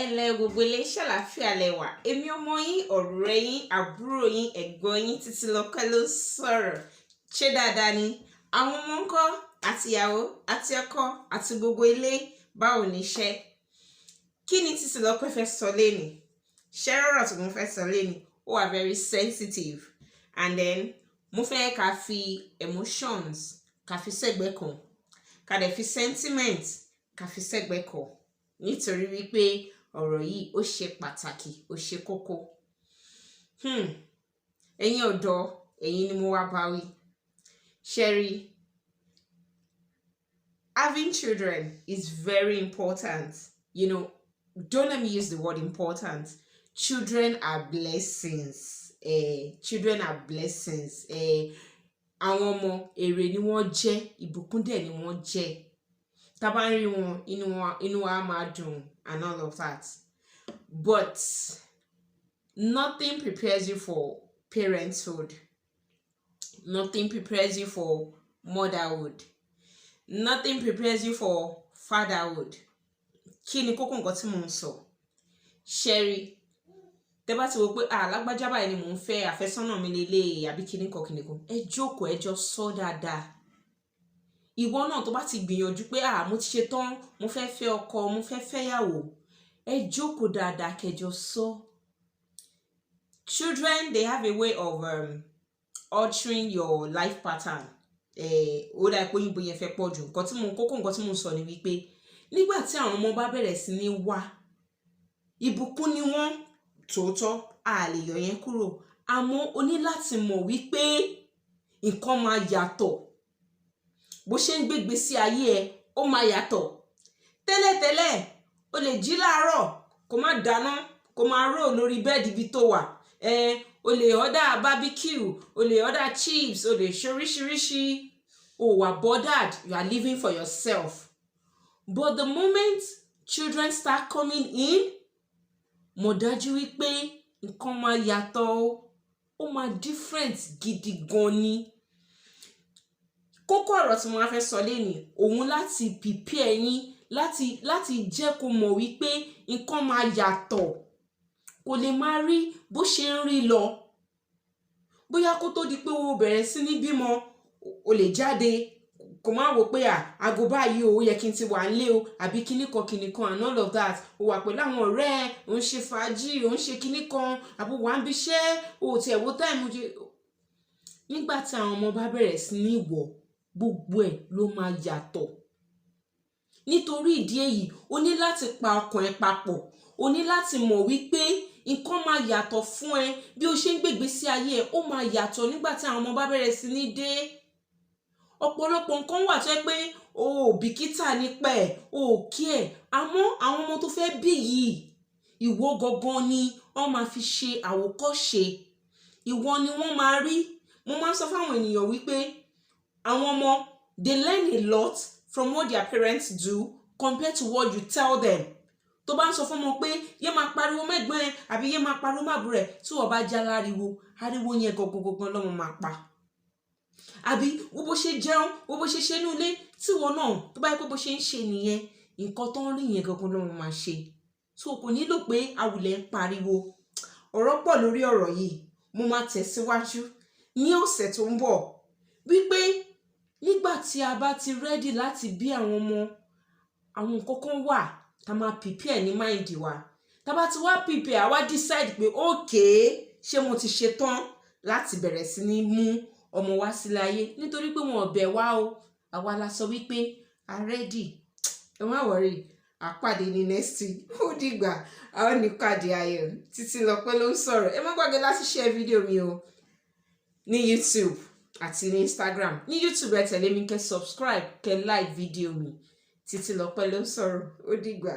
Ẹ ǹlẹ́ gbogbo ilé, ṣàlàáfíà lẹ wà? Èmi ọmọ yín, ọ̀rẹ́ yín, àbúrò yín, ẹ̀gbọ́n yín, Títílọpẹ́ ló ń sọ̀rọ̀. Ṣé dáadáa ni? Àwọn ọmọ ńkọ́, àtìyàwó àti ọkọ àti gbogbo ilé, báwo ni iṣẹ́? Kí ni Títílọpẹ́ fẹ́ sọ lénìí? Ṣé ọ̀rọ̀ tí mo fẹ́ sọ lénìí, ó wà very sensitive, and then mo fẹ́ ká fi emotions ká fi sẹ́gbẹ̀ẹ́ kan, ká dẹ̀ fi sentiment ká fi sẹ́gbẹ̀ẹ́ kan, nítorí wípé ọ̀rọ̀ yìí, ó ṣe pàtàkì, ó ṣe kókó. Ẹ̀yin ọ̀dọ́, ẹ̀yin ni mo wá bá wí. Ṣé ẹ rí, having children is very important. Don't let me use the word "important". Children are blessings. Children are blessings. Àwọn ọmọ, èrè ni wọ́n jẹ́, ìbùkún dẹ̀ ni wọ́n jẹ́. Tá bá ń rí wọn, inú wa á máa dùn and all of that. But nothing prepares you for parenthood. Nothing prepares you for motherhood. Nothing prepares you for fatherhood. Kí ni kókó nǹkan tí mò ń sọ? Ṣé ẹ rí, tẹ́ bá ti wò pé, ah, lágbájá báyìí ni mò ń fẹ́, àfẹ́sọ́nà mi lélẹ̀, àbí kíní kan kíní kan, ẹ jókòó, ẹ jọ sọ dáadáa. Ìwọ náà tó bá ti gbìyànjú pé, ah, mo ti ṣe tán, mo fẹ́ fẹ́ ọkọ, mo fẹ́ fẹ́yàwó, ẹ jókòó dáadáa, kẹ́ jọ sọ. Children, they have a way of altering your life pattern. Ó dà pé òyìnbó yẹn fẹ́ pọ̀ jù. Nǹkan tí mo kókó nǹkan tí mo sọ ni wípé nígbà tí àwọn ọmọ bá bẹ̀rẹ̀ sí ní wá, ìbùkún ni wọ́n tòótọ́, a lè yọ yẹn kúrò, àmọ́ o ní láti mọ̀ wípé nǹkan máa yàtọ̀. Bó ṣe ń gbégbé sí ayé ẹ, ó máa yàtọ̀. Tẹ́lẹ̀tẹ́lẹ̀, o lè jí láàárọ̀, kó má dáná, kó máa roll lórí bed ibi tó wà. O lè order barbecue, o lè order chips, o lè ṣe oríṣiríṣi, o wà bothered, you are living for yourself. But the moment children start coming in, mọ̀ dájú wípé nǹkan máa yàtọ̀ o, ó máa different gidi gan ni. Kókó ọ̀rọ̀ tí mo wá fẹ́ sọ lénìí, òun láti prepare yín, láti jẹ́ kó mọ̀ wípé nǹkan máa yàtọ̀, kò lè máa rí bó ṣe ń rí lọ. Bóyá kó tó di pé o bẹ̀rẹ̀ sí ní bímọ, o lè jáde, kò má wò pé à aago báyìí o, ó yẹ kí n ti wà nílé o, àbí kíní kan kíní kan and all of that. O wà pẹ̀lú àwọn ọ̀rẹ́ ẹ, ò ń ṣe fàájì, ò ń ṣe kíní kan, àbò wà ń bíṣẹ́, o ò tiẹ̀ wo time jẹ. Nígbà tí àwọn ọmọ bá bẹ̀rẹ̀ sí ní wọ̀, gbogbo ẹ̀ ló máa yàtọ̀. Nítorí ìdí èyí, o ní láti pa ọkàn ẹ papọ̀. O ní láti mọ̀ wípé nǹkan máa yàtọ̀ fún ẹ. Bí o ṣe ń gbègbè sí ayé ẹ, ó máa yàtọ̀ nígbà tí àwọn ọmọ bá bẹ̀rẹ̀ sí ní dé. Ọ̀pọ̀lọpọ̀ nǹkan wà tó yẹ pé o ò bìkítà nípa ẹ̀, o ò kí ẹ̀, àmọ́ àwọn ọmọ tó fẹ́ bí yìí, ìwọ gangan ni wọ́n máa fi ṣe àwòkọ́ṣe, ìwọ ni wọ́n máa rí. Mo máa ń sọ fáwọn ènìyàn wípé àwọn ọmọ, they learn a lot from what their parents do compared to what you tell them. Tó bá ń sọ fún ọmọ pé yé máa pariwo mẹ́gbọ́n ẹ, àbí yé máa pariwo mábúrò ẹ, tí wọ́n bá já láriwo, ariwo yẹn gangan gangan lọ́mọ máa pa. Àbí wo bó ṣe jẹun, wo bó ṣe ṣe inú ilé, tí wọn náà tó bá yẹ pé bó ṣe ń ṣe nìyẹn, nǹkan tó ń rí yẹn gangan lọ́mọ máa ṣe. So kò nílò pé awùlẹ̀ ń pariwo. Ọ̀rọ̀ pọ̀ lórí ọ̀rọ̀ yìí. Mo máa tẹ̀síwájú ní ọ̀sẹ̀ tó ń bọ̀ wípé nígbà tí a bá ti ready láti bí àwọn ọmọ, àwọn nǹkan kan wà tá máa prepare ní mind wa. Tá bá ti wá prepare, àwa decide pé, okay, ṣé mo ti ṣe tán láti bẹ̀rẹ̀ sí ní mú ọmọ wá sílé ayé? Nítorí pé wọn ò bẹ̀ wá o, àwa la sọ wípé a ready. Ẹ má worry, àpàdé ní next week. Ó dìgbà, àwọn nípàdé ayọ̀. Títílọpẹ́ ló ń sọ̀rọ̀. Ẹ má gbàgbé láti share fídíò mi o ní YouTube àti ní Instagram. Ní YouTube, ẹ tẹ̀lé mi, kẹ́ subscribe, kẹ́ like fídíò mi. Títílọpẹ́ ló ń sọ̀rọ̀. Ó dìgbà.